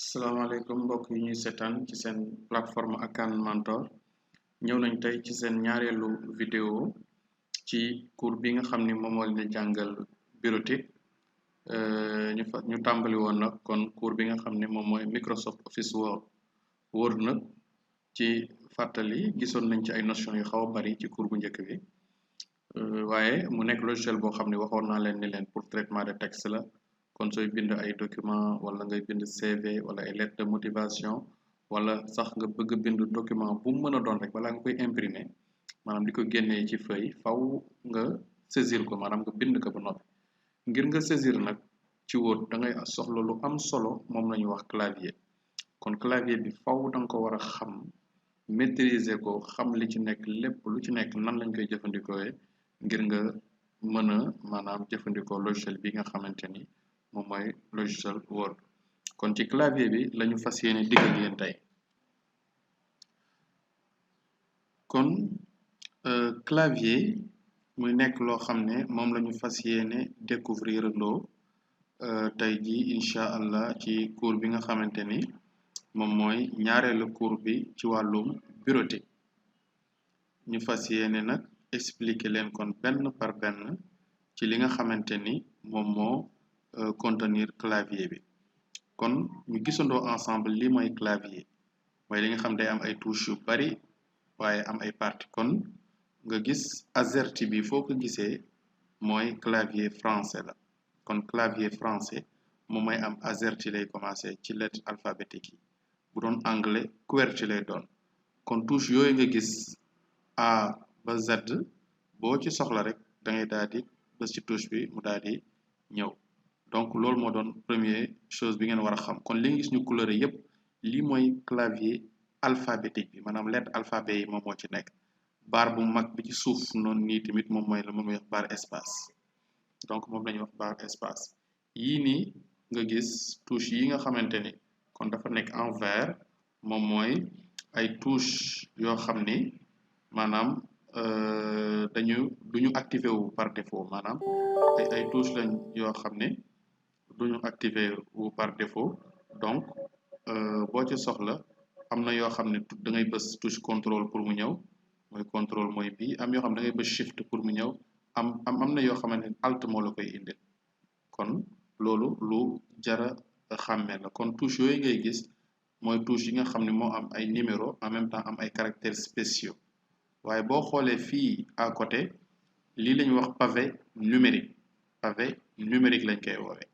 salaamaaleykum mbokk yi ñuy seetaan ci seen plateforme Akan Mentor ñëw nañ tey ci seen ñaareelu vidéo ci cours bi nga xam ni moom moo leen di jàngal bureautique ñu tàmbali woon nag kon cours bi nga xam ne moom mooy Microsoft Office Word nag ci fàttali gisoon nañ ci ay notion yu xaw a bari ci cours bu njëkk bi waaye mu nekk logiciel boo xam ne waxoon naa leen ni leen pour traitement de texte la kon sooy bind ay document wala ngay bind CV wala ay lettre de motivation wala sax nga bëgg bind document bu mu mën a doon rek balaa nga koy imprimer maanaam di ko génnee ci feuille faw nga saisir ko maanaam nga bind ko ba noppi ngir nga saisir nag ci Word da ngay soxla lu am solo moom la ñuy wax clavier kon clavier bi faw da nga ko war a xam maîtriser ko xam li ci nekk lépp lu ci nekk nan lañ koy jëfandikoo ngir nga mën a maanaam jëfandikoo logiciel bi nga xamante ni moom mooy logiciel Word kon ci clavier bi lañu fas yéene digg ak yéen tey kon clavier muy nekk loo xam ne moom la ñu fas yéene découvrir loo tey ji incha allah ci cours bi nga xamante ni moom mooy ñaareelu cours bi ci wàllum bureautique ñu fas yéene nag expliquer leen kon benn par benn ci li nga xamante ni moom moo contenir clavier bi kon ñu gisandoo ensemble li mooy clavier mooy li nga xam day am ay touches yu bari waaye am ay parties kon nga gis AZERTY bi foo ko gisee mooy clavier français la kon clavier français moom mooy am AZERTY lay commencer ci lettre alphabétique yi bu doon anglais QWERTY lay doon kon touche yooyu nga gis A ba Z boo ci soxla rek da ngay daal di bës ci touche bi mu daal di ñëw donc loolu moo doon première chose bi ngeen war a xam kon li nga gis ñu couleur yépp lii mooy clavier alphabétique bi maanaam lettre alphabet yi moom moo ci nekk barre bu mag bi ci suuf noonu nii tamit moom mooy la moom mooy wax barre espace donc moom la ñuy wax barre espace yii nii nga gis touche yi nga xamante ni kon dafa nekk en vert moom mooy ay touche yoo xam ni maanaam duñu activé wu par défaut maanaam ay touche lañ yoo xam ne duñu activé wu par défaut donc boo ci soxla am na yoo xam ne da ngay bës touche contrôle pour mu ñëw mooy contrôle mooy bii am yoo xam ne da ngay bës shift pour mu ñëw am na yoo xamante ne alt moo la koy indil kon loolu lu jara xàmmee la kon touche yooyu ngay gis mooy touche yi nga xam ne moo am ay numéro en même temps am ay caractères spéciaux waaye boo xoolee fii à côté lii la ñuy wax pavé numérique lañ koy woowee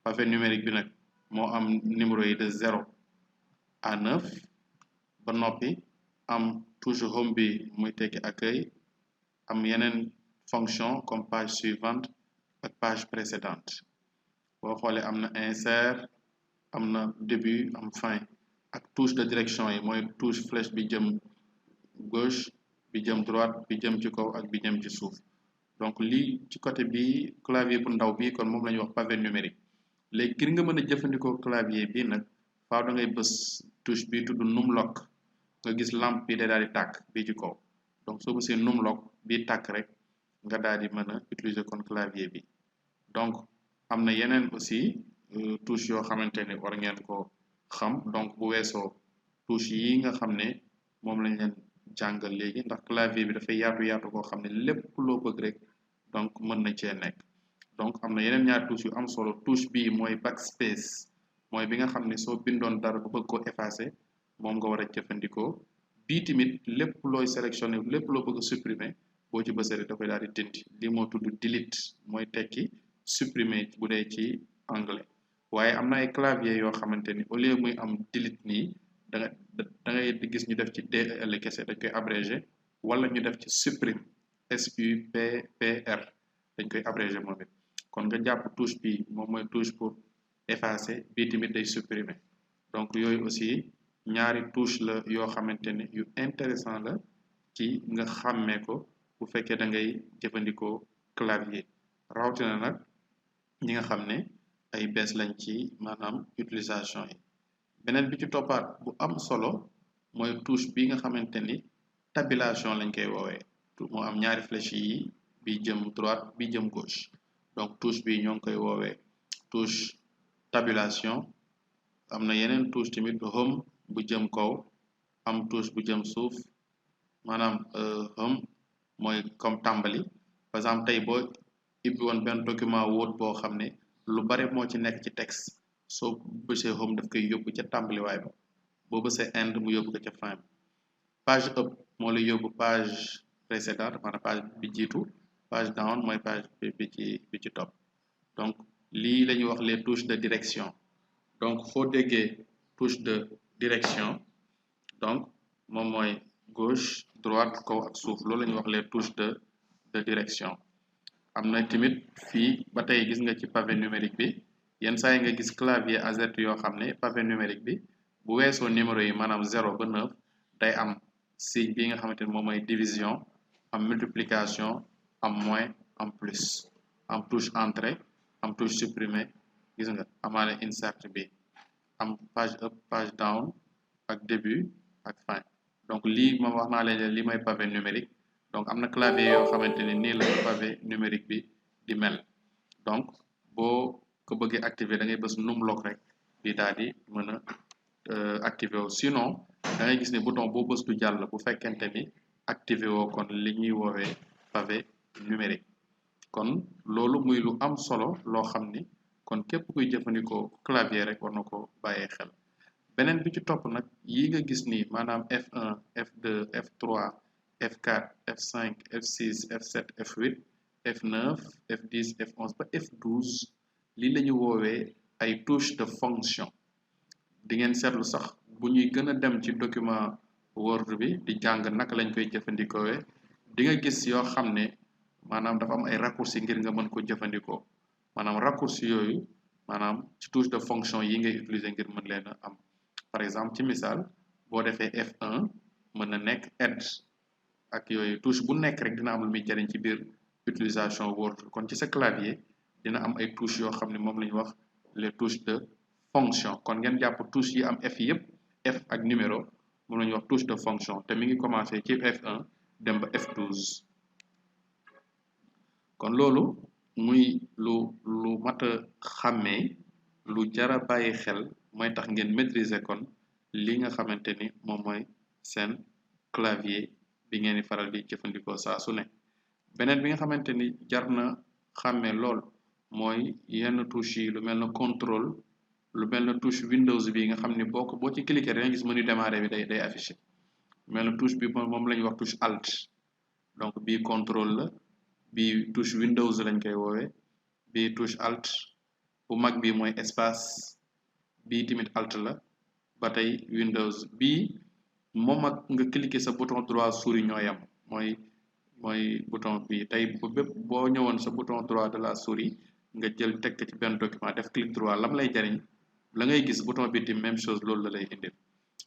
pavé numérique bi nag moo am numéro yi de 0 à 9 ba noppi am touche home bi muy tekki accueil am yeneen fonction comme page suivante ak page précédente boo xoolee am na insert am na début am fin ak touche de direction yi mooy touche flèche bi jëm gauche bi jëm droite bi jëm ci kaw ak bi jëm ci suuf donc lii ci côté bi clavier bu ndaw bi kon moom la ñuy wax pavé numérique léegi ngir nga mën a jëfandikoo clavier bi nag faaw da ngay bës touche bi tudd numlock nga gis lampe bi day daal di tàkk bii ci kaw donc soo bësee numlock bii tàkk rek nga daal di mën a utiliser kon clavier bi donc am na yeneen aussi touche yoo xamante ne war ngeen ko xam donc bu weesoo touche yi nga xam ne moom lañ leen jàngal léegi ndax clavier bi dafay yaatu koo xam ne lépp loo bëgg rek donc mën na cee nekk donc am na yeneen ñaar touche yu am solo touche bii mooy backspace mooy bi nga xam ne soo bindoon dara bu bëgg koo effacer moom nga war a jëfandikoo bii tamit lépp looy sélectionné lépp loo bëgg a supprimer boo ci bësee rek da koy daal di dindi lii moo tudd delete mooy tekki supprimer bu dee ci anglais waaye am na ay clavier yoo xamante ni au lieu muy am delete nii da ngay gis ñu def ci DEL kese dañ koy abrégé wala ñu def ci supprime SUPPR dañ koy abrégé moom it kon nga jàpp touche bi moom mooy touche pour effacer bii tamit day supprimer donc yooyu aussi ñaari touche la yoo xamante ne yu intéressant la ci nga xàmmee ko bu fekkee da ngay jëfandikoo clavier rawatina nag ñi nga xam ne ay bees lañ ci maanaam utilisation yi beneen bi ci toppaat bu am solo mooy touche bi nga xamante ni tabulation lañ koy woowee moo am ñaari flèche yi bi jëm droite bi jëm gauche donc touche bi ñoo ngi koy woowee touche tabulation am na yeneen touche tamit home bu jëm kaw am touche bu jëm suuf maanaam home mooy comme tàmbali par exemple tey boo ibbi woon benn document Word boo xam ne lu bare moo ci nekk ci texte soo bësee home daf koy yóbbu ca tàmbaliwaay ba boo bësee end mu yóbbu ko ca fin bi page up moo lay yóbbu page précédente maanaam page bi jiitu page down mooy page bi ci topp donc lii la ñuy wax les touches de direction donc foo déggee touche de direction donc moom mooy gauche droite kaw ak suuf loolu la ñuy wax les touches de direction am na tamit fii ba tey gis nga ci pavé numérique bi yenn saa yi nga gis clavier AZ yoo xam ne pavé numérique bi bu weesoo numéro yi maanaam 0 ba 9 day am signe bi nga xamante ni moom mooy division am multiplication am moins am plus am touche entrée am touche supprimer gis nga amaale insert bi am page up page down ak début ak fin donc lii moom wax naa leen lii mooy pavé numérique donc am na clavier yoo xamante ni nii la pavé numérique bi di mel donc boo ko bëggee activer da ngay bës numlock rek di daal di mën a activer wu sinon da ngay gis ne bouton boo bës du jàll bu fekkente ni activer woo kon li ñuy woowee pavé numérique kon loolu muy lu am solo loo xam ni kon képp kuy jëfandikoo clavier rek war na ko bàyyee xel beneen bi ci topp nag yi nga gis ni maanaam F1 F2 F3 F4 F5 F6 F7 F8 F9 F10 F11 ba F12 lii la ñu woowee ay touches de fonction di ngeen seetlu sax bu ñuy gën a dem ci document Word bi di jàng naka lañ koy jëfandikoowee di nga gis yoo xam ne maanaam dafa am ay raccourci ngir nga mën ko jëfandikoo maanaam raccourci yooyu maanaam ci touche de fonction yi ngay utiliser ngir mën leen a am par exemple ci misaal boo defee F1 mën na nekk add ak yooyu touche bu nekk rek dina am lu muy jariñ ci biir utilisation Word kon ci sa clavier dina am ay touches yoo xam ne moom la ñu wax les touches de fonction kon ngeen jàpp touche yi am F yëpp F ak numéro moom la ñuy wax touche de fonction te mi ngi commencé ci F1 dem ba F12 kon loolu muy lu mat a xàmmee lu jara bàyyi xel mooy tax ngeen maîtriser kon li nga xamante ni moom mooy seen clavier bi ngeen di faral di jëfandikoo saa su ne beneen bi nga xamante ni jar na xàmmee lool mooy yenn touche yi lu mel na contrôle lu mel na touche Windows bi nga xam ni boo ci cliquer da nga gis menu démarrer bi day affiché mel na touche bi moom la ñuy wax touche alt donc bii contrôle la bii touche Windows lañ koy woowee bii touche alt bu mag bi mooy espace bii tamit alt la ba tey Windows bii moom ak nga cliquer sa bouton droit souris ñooy am mooy bouton bii tey bépp boo ñëwoon sa bouton droit de la souris nga jël teg ci benn document def clic droit lam lay jariñ la ngay gis bouton bi di même chose loolu la lay indil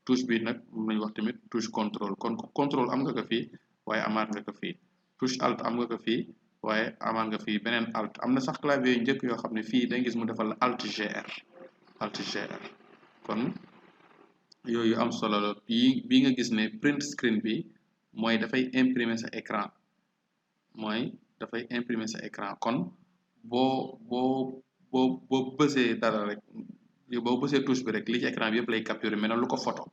touche bi nag moom lañu wax tamit touche contrôle kon contrôle am nga ko fii waaye amaat nga ko fii touche alt am nga ko fii waaye amaat nga fii beneen alt am na sax clavier yu njëkk yoo xam ne fii da gis mu defal la alt GR kon yooyu am solo la bii nga gis ne print screen bi mooy dafay imprimer sa écran kon boo bësee dara rek boo bësee touche bi rek li ci écran bi yëpp lay capturer mel na lu ko photo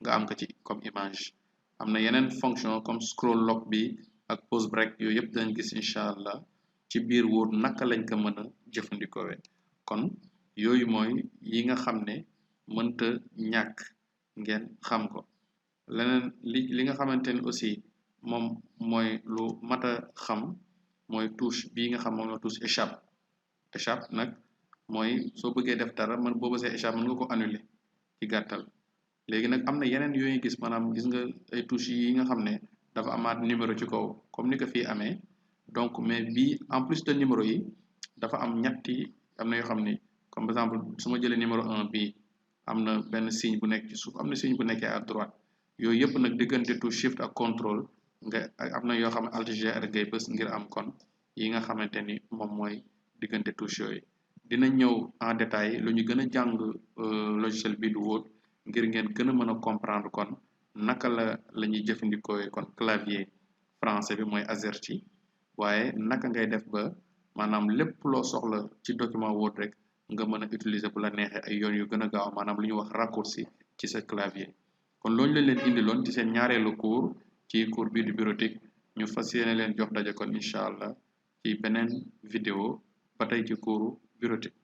nga am ko ci comme image am na yeneen fonction comme scroll lock bi ak pause break yooyu yëpp dañ gis incha allah ci biir Word naka lañ ko mën a jëfandikoowee kon yooyu mooy yi nga xam ne mënta ñàkk ngeen xam ko leneen li nga xamante ni aussi moom mooy lu mat a xam mooy touche bii nga xam moom la touche échappe nag mooy soo bëggee def dara man boo bësee échappe mën nga ko annuler ci gàttal léegi nag am na yeneen yooyu gis maanaam gis nga ay touche yi nga xam ne dafa amaat numéro ci kaw comme ni ko fii amee donc mais bii en plus de numéro yi dafa am ñetti am na yoo xam ni comme par exemple su ma jëlee numéro 1 bii am na benn signe bu nekk ci suuf am na signe bu nekkee à droite yooyu yëpp nag diggante touche shift ak contrôle nga am na yoo xam ne alt GR ngay bës ngir am kon yi nga xamante ni moom mooy diggante touche yooyu dina ñëw en détail lu ñu gën a jàng logiciel bi du Word ngir ngeen gën a mën a comprendre kon naka la ñuy jëfandikoo kon clavier français bi mooy AZERTY waaye naka ngay def ba maanaam lépp loo soxla ci document Word rek nga mën a utiliser bu la neexee ay yoon yu gën a gaaw maanaam lu ñuy wax raccourci ci sa clavier kon loolu lañ leen indiloon ci seen ñaareelu cours ci cours bii di bureautique ñu fas yéene leen jox daje kon incha allah ci beneen vidéo ba tey ci cours bureautique